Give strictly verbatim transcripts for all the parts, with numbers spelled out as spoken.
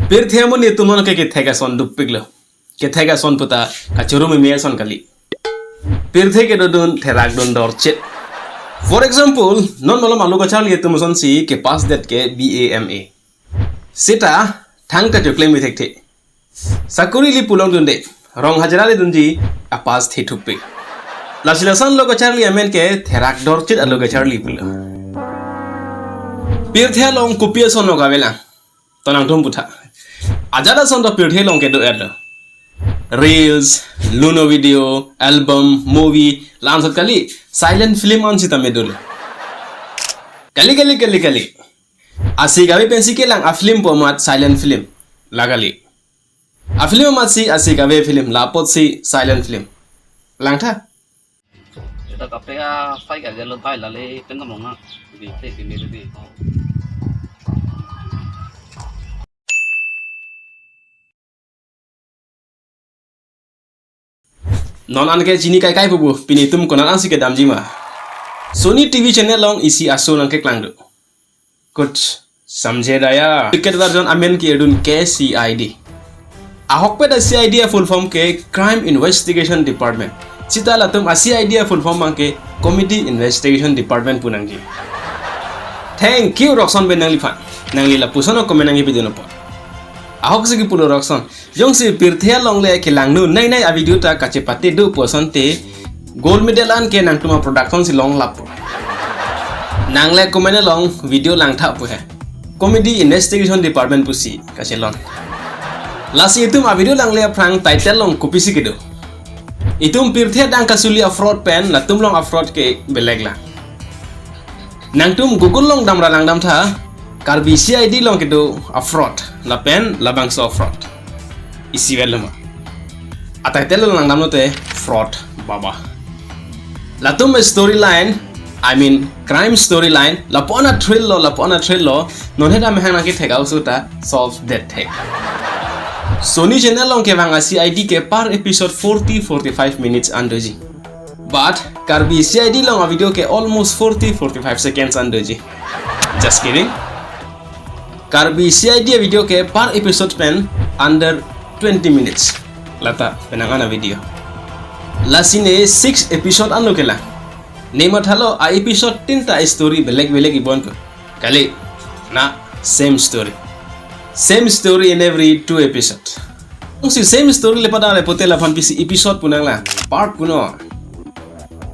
Pirthe amonit atum ke kethek ason dopiklo. Kethek ason puta kachoro meme ason kali. Pirthe kedodun therakdun dorchit. For example, non malom alu kacharli atum asonsi kepass det ke B A M A. Seta thang kachoklem ithekthe. Sakuri le pulongdunde, rong hajira ledunji apass thethupik. Lasi lason lo kacharli amen ke therak dorchit alu kacharli pulo. Pirthe along kopi ason lo kavelang. To nangtum putha. Ajat ason to pirthe along kedo-etlo. Reels, luno video, album, movie, la-an asot kali, silent film an sitame dolo. Kali, kali, kali, kali. Ase kave pensi kelang a-film pu amat silent film. La kali. A-film amatsi ase kave film, la apotsi silent film. Langtha. Ita kape a fai ka jalo thai lale tengkam longa. Di te di di di. Non an ke chini kaikai pupu, pini itum konat ansi kedamji ma. Sony T V channel along isi aso nangkeklang do. Kuch samjhe daya. Cricket version amen kedun ke C I D. Ahokpet a-C I D a-full form ke Crime Investigation Department. Seta latum a-C I D a-full form abang ke Comedy Investigation Department pu nangji. Thank you, Rokson Ben nangliphan. Nangli lapuson a-comment nangkepidun apot. Ahoksi kipulo Rokson. Jongsi pirthe along le kelang nu nei nei a-video ta kachepate do pu asonte gold medal an ke nangtum a-production si long lapu. Nang le comment along video langtha pu he. Comedy Investigation Department pusi kachelon. Lasi itum a-video langle aphrang title along kopisi kedo. Itum pirthe adang kasuli a-fraud pen latum along a-fraud ke belek lang. Nangtum Google along damra langdamtha, Karbi C I D along kedo a-fraud, lapen labangso a-fraud. Isi vet loma. A-title along langdamlote Fraud Baba. Latum storyline, I mean crime storyline, lapu-an a-thrill lo, lapu-an a-thrill lo, non heta mehang nangkethek aoso ta solve det thek. Sony channel along kevang a-C I D ke per episode forty, forty-five minutes an doji. But Karbi C I D along a-video ke almost forty, forty-five seconds an doji. Just kidding. Karbi C I D a-video ke per episode pen under twenty minutes. Lata penang an a-video. Lasi ne six episode an lo kelang. Ne mathalo a-episode tin ta story belek belek ibon ko. Kali, na same story. Same story in every two episode. Ungsi same story le padang le pote laphan pisi episode pu nanglang. Part pu no.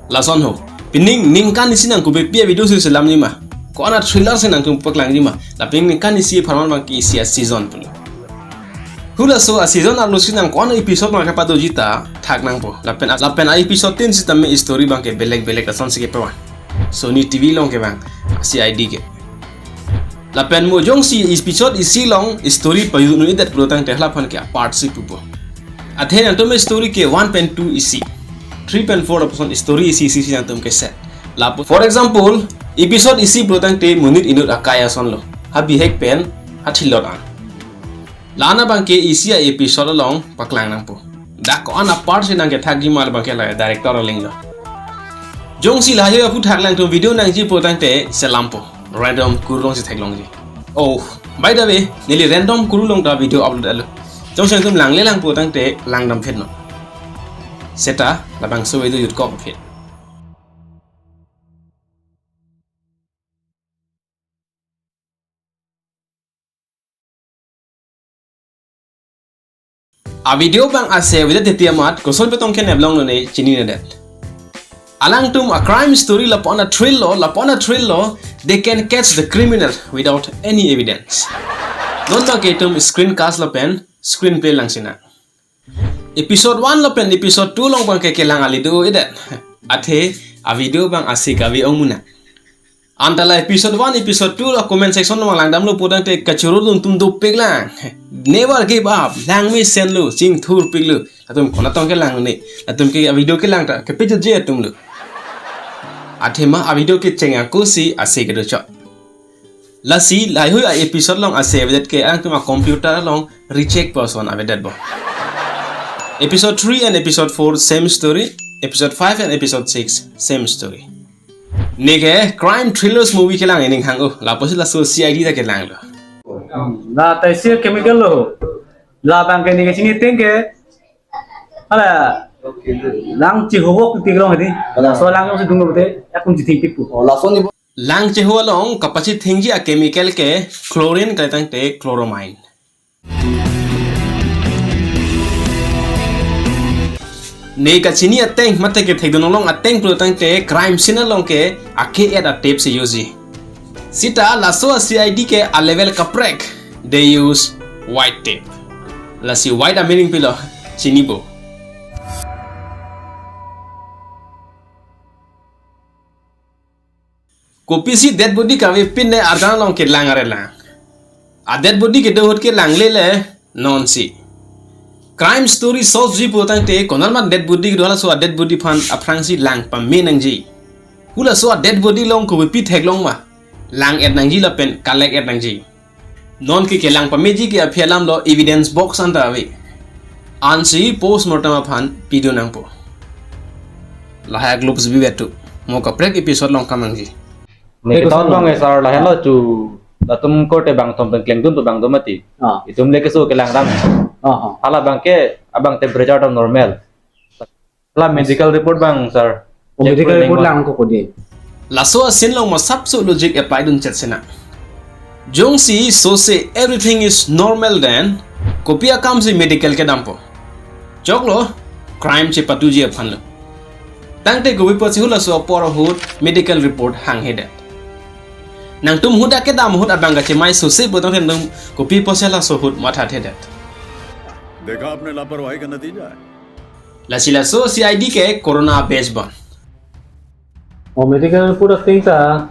Lason ho. Pining ningkan isi nang kubek pia video si selamji ma. Ko-an a-thriller si nangtum paklangji ma. Lapen ningkan isi apharman abang ke isi a-season pulo. Hulaso a-season arlo si nang ko-an episode abang kepadoji ta thak nangpo. Lapen a-, lapen a-episode tin sitame story abang ke belek belek lason si kepavan. Sony T V along kevang C I D ke. Lapen mo jongsi episode isi along story pajut nu-edet pulotangte halaphan ke a-part si pupo. Athe nangtum story ke one pen two isi, three pen four lapuson story isi isi si nangtum ke set. Lapu, for example, episode isi pulotangte monit inut akai ason lo. Ha bihek pen ha thilot an. La-an abang ke isi a-episode along paklang nangpo. Dak ko-an a-part si nangkethakji ma abang ke la director aling lo. Jongsi lahai aphuthak langtum video nangji pulotangte selampo. Random kurulong si theklongji. Oh, by the way, neli random kurulong ta video upload-etlo. Jongsi nangtum langle lang pulotangte langdam phet non. Seta labangso video jut kok phet. A-video abang ase avedet titi amat koson petong ke neblong lo ne chininedet. Alangtum a-crime story lapu-an a-thrill lo, lapu-an a-thrill lo, they can catch the criminal without any evidence. Non abang ke itum screencast lapen screenplay lang sinang. Episode one lapen episode two along abang ke kelang ali do-edet. Athe a-video abang ase kave ong muna. Anta la episode one, episode two la comment section along langdamlo pulotangte kachoro dun tum dopik lang. Never give up. Lang mesenlo, chingthurpiklo. Latum konat tong kelang ne. Latum ke a-video kelang ta kepejutje atum lo. Athema a-video kecheng ako si ase kedo chot. Lasi lahai a-episode along ase avedet ke alangtum a-computer along recheck pu ason avedet bo. Episode three and episode four same story. Episode five and episode six same story. Neke crime thrillers movie kelang ining hang, oh, lapusi laso C I D ta kelanglo. Hmm, la taisi chemical lo. Labang ke neke chini ateng ke. Hala lang chihubok ti long hadi. Laso lang si dunglo te, akun chithengpi pu. Oh, laso ni bo- Lang chihu along kapachithengji a chemical ke chlorine kalitangte chloramine. Ne kachini ateng mate kethekdun along ateng pulotangte crime scene along ke ake-et atep si use ji. Sita laso a C I D ke a level kaprek, they use white tape. Lasi white a meaning pilo, chinipo. Kopisi dead body kave pinne arjan along kelang are lang. A dead body kedo ahut kelang lele nonsi. Crime story solve ji pulotangte konat ma dead body kedo halaso a dead body aphan aphrangsi lang pame nangji. Halaso a dead body along kopi theklong ma. Lang-et nangji lapen collect-et nangji. Non ke kelang pameji ke aphi alam lo evidence box anta ave. Ansi postmortem aphan pidun nangpo. Lahai globe si bivetu. Mo kaprek episode along kam nangji. Ne Eko keton sir bang bang. Eh, sir, lahelo chu latum korte bangthom pen klengdun pu bang do mati. Ah. Itum le keso kelang dam. Ah, ah. Hala bang ke abang temperature ta normal. Hala medical report bang, sir. Oh, check medical kuri report nang lang ko kodi. Laso a scene along masap so logic apply dun chet sina. Jongsi sose everything is normal then, kopi akam si medical kedampo. Choklo, crime chepatuji aphan lo. Tangte kopi pusi halaso apor ahut medical report hanghedet. Nangtum ahut akedam ahut abang kachemai sose putang tendung kopi pusi halaso ahut mathathedet. देखा आपने लापरवाही का नतीजा है। Lasi laso C I D ke corona base bang. Oh, medical report ateng ta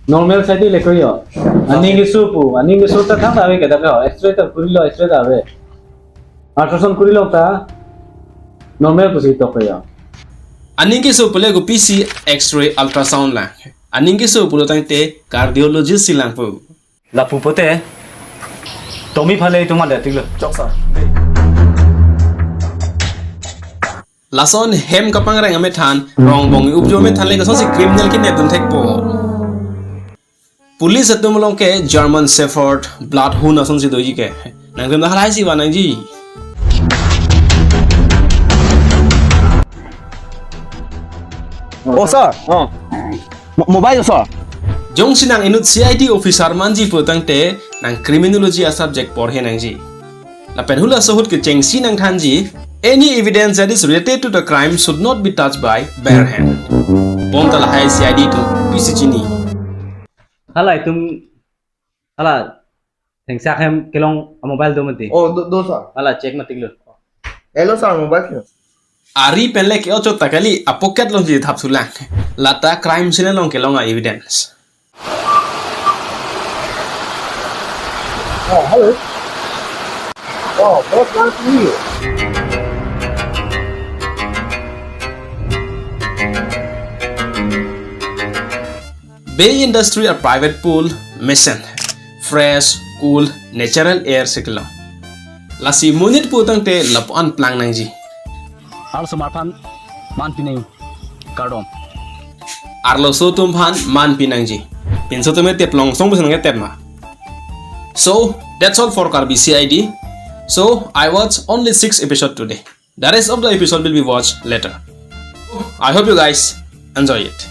normal side le ko yo. Aning keso pu, aning keso ta thang ta ave ke dak yo. X-ray ta kurilo, X-ray ta ave. Ultrasound kurilo ta normal pusi tok ko yo. Aning keso pule kopisi X-ray ultrasound lang. Aning keso pulotangte cardiologist si langpo. Lapu pote, Tommy phale itum mande tiklo. Chok, sir. Lason hem kapangreng amethan, rongbong upjo amethan le kasonsi criminal kidnap dun thekpo. Police atum along ke German Shepherd, Bloodhound asonsi doji ke. Nangtum dak halai si vanangji. Oh, sir. Oh. Mo-, mobile, sir. Jongsi nang inut C I D officer manji pulotangte nang criminology a subject porhe nangji. Lapen halaso ahut kechengsi nangthanji, any evidence that is related to the crime should not be touched by bare hand. Bonta lahai C I D atum pisi chini. Hala itum, hala thengsak hem kelong a mobile do mati. Oh, do, do, sir. Hala check matiklo. Hello, sir, mobile ke? Ari pen le ke-o chot ta kali, a pocket alongsi thap sulang. Lata crime scene along kelong a evidence. Oh, hello. Oh, boss, nice to meet you. Bay Industry a private pool mesen. Fresh, cool, natural air si kelong. Lasi monit pulotangte lapu-an plang nangji. Arloso mar aphan manpi nang kardom. Arloso atum aphan manpi nangji. Pinso atum e tep long song busan ke tep ma. So, that's all for Karbi C I D. So, I watch only six episode today. The rest of the episode will be watched later. I hope you guys enjoy it.